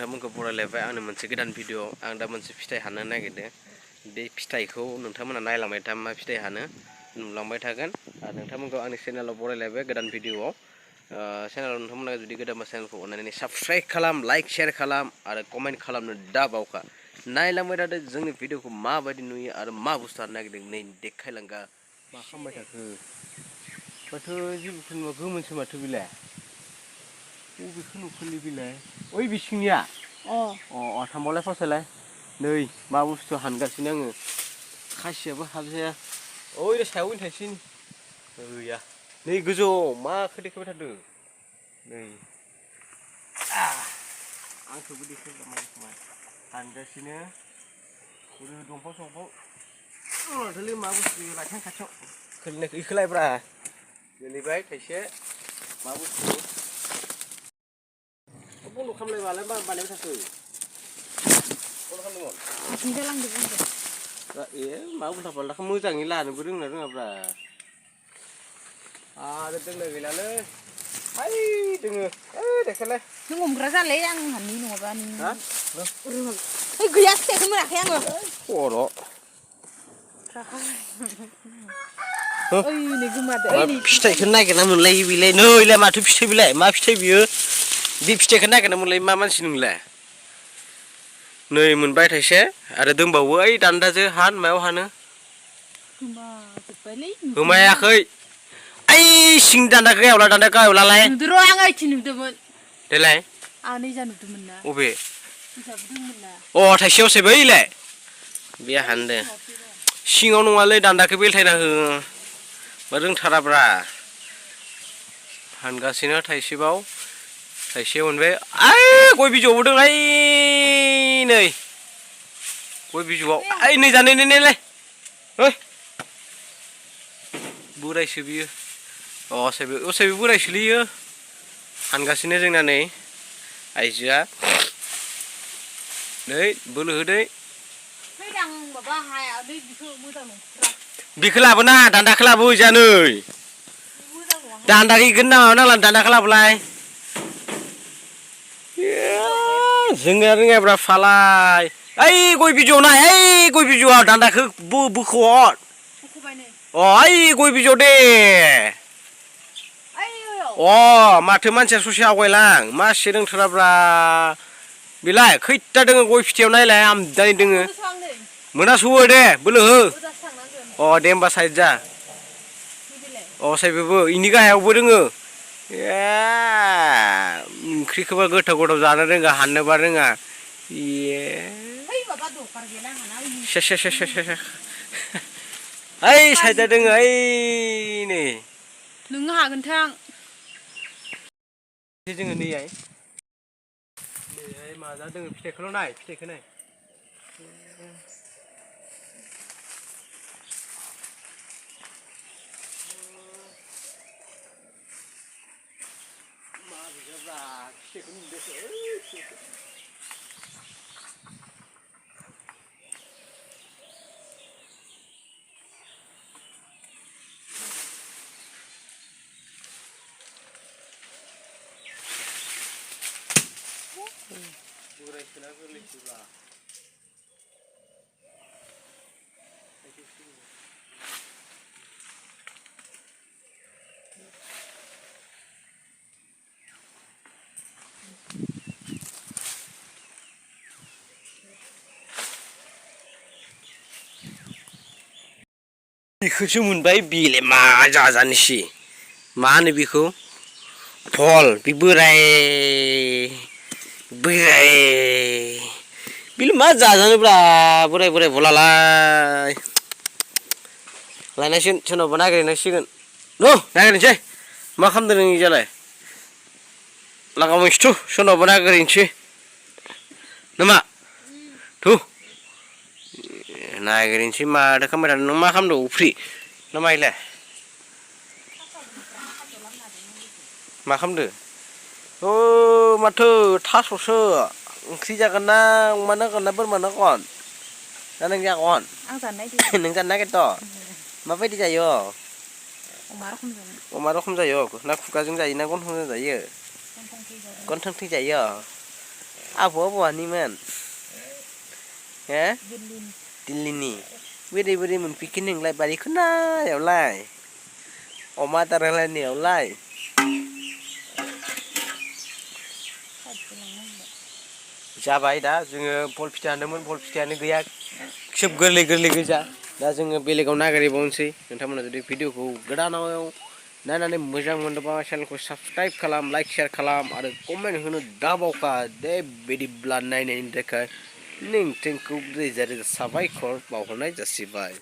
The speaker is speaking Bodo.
नोंथांमोनखौ बरायलायबाय आंनो मोनसे गोदान भिडिअ आं दा मोनसे फिथाइ हाननो नागिरदों बे फिथाइखौ नोंथांमोना नायलांबाय था मा फिथाइ हानो नुलांबाय थागोन आरो नोंथांमोनखौ आंनि चेनेलाव बरायलायबाय गोदान भिडिअआव चेनेलाव नोंथांमोना जुदि गोदानबा चेनेलखौ अननानै साबस्क्राइब खालाम लाइक शेयार खालाम आरो कमेन्ट खालामनो दाबावखा नायलांबाय थादो जोंनि भिडिअखौ माबायदि नुयो आरो मा बुस्थु हानो नागिरदों नै देखायलांगा मा खालामबाय थाखो माथो जेबोखौ नुवा गोमोनसो माथो बेलाय बबेखौ नुखोलै बेलाय ओइ बिसिनिया थांबावलाय फाससालाय नै मा बुस्थु हानगासिनो आङो खासियाबो हाबजाया ओइ सायाव थायसै गैया नै गोजौआव मा देखायबाय थादों नै आंखौबो देखायबाय हानगासिनो दंफां संफां माथोलै मा बुस्थु लाइथां खाथियाव खोलैनायखौ इखोलायब्रा गोलैबाय थाइसे मा बुस्थु बन्द' खालामलाय मालाय बानायबाय थाखो बन्द' खालामदोंमोन हारसिंसो लांदो बन्द' ए मा उल्था फाल्टाखौ मोजाङै लानोबो रोंना रोङाब्रा आरो दोंना गैलालै हाय दोङो ओइ देखायलाय नों हमग्रा जालाय आं हानि नङाबा नों रोङाल ओइ गैया फिथाइखौ मोनाखै आङो खर' ओइ नै गोमादो मा ओइ नै फिथाइखौ नागिरना मोनलायो बेलाय नैलाय माथो फिथाइ बेलाय मा फिथाइ बियो बे फिथाइखौ नागिरना मोनलायो मा मानसि नोंलाय नै मोनबाय थाइसे आरो दंबावो ओइ दान्दाजों हान मायाव हानो गोमाजोब्बायलै गोमायाखै ओइ सिं दान्दा गाहायावलालाय नुदो र' आं ओइथिं नुदोंमोन देलाय आं नैजा नुदोंमोन ना अबे नैजाबो दंमोन ना थाइसेयावसो बैलाय बे ओइ हानदो सिङावसो दं सिङाव नङालै दान्दाखौ बेलथायना हो मा रोंथाराब्रा हानगासिनो थाइसेबाव थाइसे मोनबाय ओइ गय बिजौआवबो दं ओइ नै गय बिजौआव ओइ नै जानाय नायलाय ओइ बोरायसो बियो असायबो बोरायसोलै इयो हानगासिनो जोंना नै आइजोआ नै बोलो होदै फैदां माबा हाया नै बिखौ मोजां नंथारा बेखौ लाबोना दान्दाखौ लाबो ओजा नै मोजां नङा दान्दाखौ इखौनो नाङा नांला दान्दाखौ लाबोलाय जोंनिया रोङाब्रा फालाय ओइ गय बिजौआव नाय ओइ गय बिजौआव दान्दाखौ बोख'हर बख'बाय नै ओइ गय बिजौआव दे माथो मानसिया ससे आवगायलां मासि रोंथाराब्रा बेलाय खैथा दोङो गय फिथाइयाव नायलाय आमदानि दोङो मोनोथ' आं नै मोनासौवो दे बोलो हो ओजासो थांनांगोन दे होमबा साइद जा नैबेलाय साइबो इनि गाहायावबो दोङो ए ओंख्रिखौबा गोथाव गोथाव जानो रोङा हाननोबा रोङा है माबा दरखार गैला आंहाना से ओइ साइदआ दोङो ओइ नै नोङो हागोनथां जोङो नैहाय माजा दोङो फिथाइखौल' नाय फिथाइखौ नाय बोरायसोना गोरलैसोब्रा बेखौसो मोनबाय बेलाय मा जाजानोसै मा होनो बेखौ भल बे बोराय बेलाय मा जाजानोब्रा बोराय भलालाय लायनांसिगोन सोरनावबा नागिरहैनांसिगोन नागिरनोसै मा खालामदों नों इजालाय लागामोनसै थु सोरनावबा नागिरहैनोसै नामा थु नागिरहैनोसै माथो खालामबाय थादों नों मा खालामदों उफ्रि ना माइलाय मा खालामदो माथो थास'सो ओंख्रि जागोन ना अमा नांगोन ना बोरमा नांगोन ना नों जागोन आं जानो नागिरदों नों जानो नागिरदों माबायदि जायो अमा रखम जागोन जायो ना खुगाजों जायो ना गन्थंजों जायो गन्थं थै जायो आबौआ बहानिमोन हे दिल्लीनि दिल्लीनि बोरै बोरै मोनफैखो नोंलाय बारि खनायावलाय अमा आदार होलायनायावलाय जाबाय दा जोङो भल फिथाइ हानदोंमोन भल फिथाइयानो गैया सोब गोरलै गोरलै गोजा दा जोङो बेलेगाव नागिरबावनोसै नोंथांमोना जुदि भिडिअखौ गोदानाव नायनानै मोजां मोनदोंबा चेनेलखौ साबस्क्राइब खालाम लाइक शेयार खालाम आरो कमेन्ट होनो दाबावखा दे बिदिब्ला नायनायनि थाखाय नोंथांखौ रोजा रोजा साबायखर बावहरनाय जासिबाय।